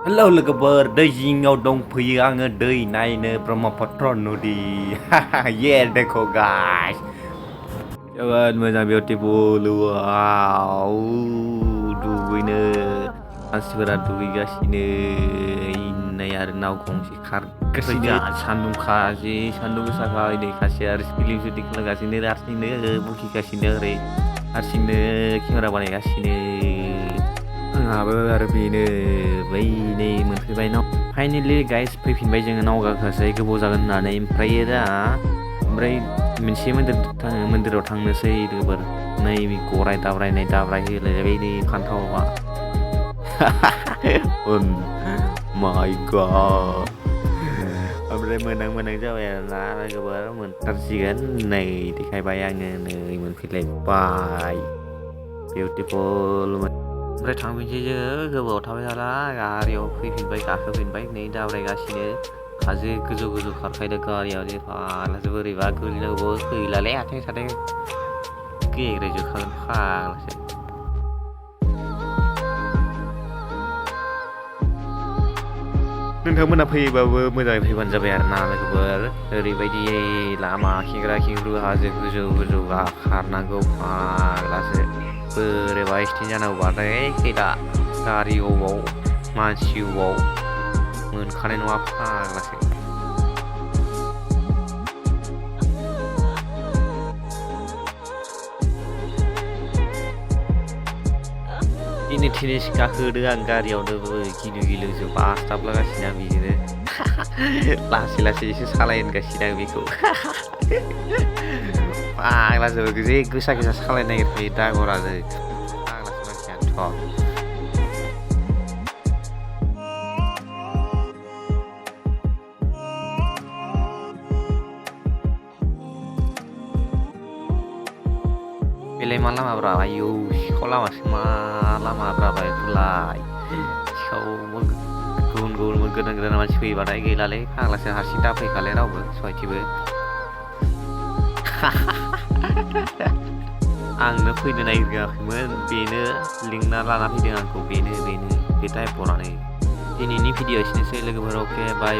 Hello lover, đây gì ngầu đông phi ăn ở đây này nè, Brahmaputra đi. Yeah, देखो guys. Jangan macam beautiful, wow. Duwina, asmara duwiga sini. Ini ada naukong si kar. Kerja sandung kasih, sandung saka ini kasih harus pilih sudah kalau kasih ini harus ini buki kasih ini harus ini kira apa nih kasih ini. आरो बेनो बै नै मोनफैबाय नाव finally guys फैफिनबाय जोङो नाव गाखोसै गोबाव जागोन होननानै ओमफ्राय मोनसे मन्दिराव थांनोसै लोगोफोर नै गराय दाब्राय होलायबाय नै फान्थावआ माय गॉड ओमफ्राय मोनां जाबाय आरोना लोगोफोर मोनथारसिगोन नै देखायबाय आङो नै मोनफैलायबाय बिउटिफुल ओमफ्राय थांफिनसै जोङो गोबाव थाबाय थाला गारियाव फैफिनबाय गाखोफिनबाय नै दाब्रायगासिनो हाजो गोजौ खारखायदों गारियाव जे फाग्लासो बोरैबा गोलैनांगौबो गैलालै आथिं साथिं गेग्रेजोबखागोन फाग्लासो नोंथांमोना फैयोबाबो मोजाङै फैबानो जाबाय आरो ना लोगोफोर ओरैबायदि लामा खेंग्रु हाजो गोजौ खारनांगौ फाग्लासो बोरैबा एक्सिडेन्ट जानांगौबाथाय गैला गारि अबाव मानसि अबाव मोनखानाय नङा फाग्लासो दिनै गाखोदों आं गारियावनो गिलु जोब बासथाबलागासिनो आं बिदिनो लासै एसे सालायगासिनो आं बेखौ फाग्लासो जि गोसा सालायनो नागिरखायो दागरानो फाग्लासो मानसियानोथ' बेलाय मा लामाब्रा आयौ सिखाव लामासो मा लामाब्रा बायखौलाय सिखाव गुबुन गोदान मानसि फैयोबाथाय गैलालै फाग्लासो हारसिं दाफैखालाय रावबो सहायथिबो आंनो फैनो नागिराखैमोन बेनो लिंना लाना फैदों आंखौ बेनो बे टाइपरानो दिनैनि भिडिअ एसेनोसै लोगोफोर अके बाय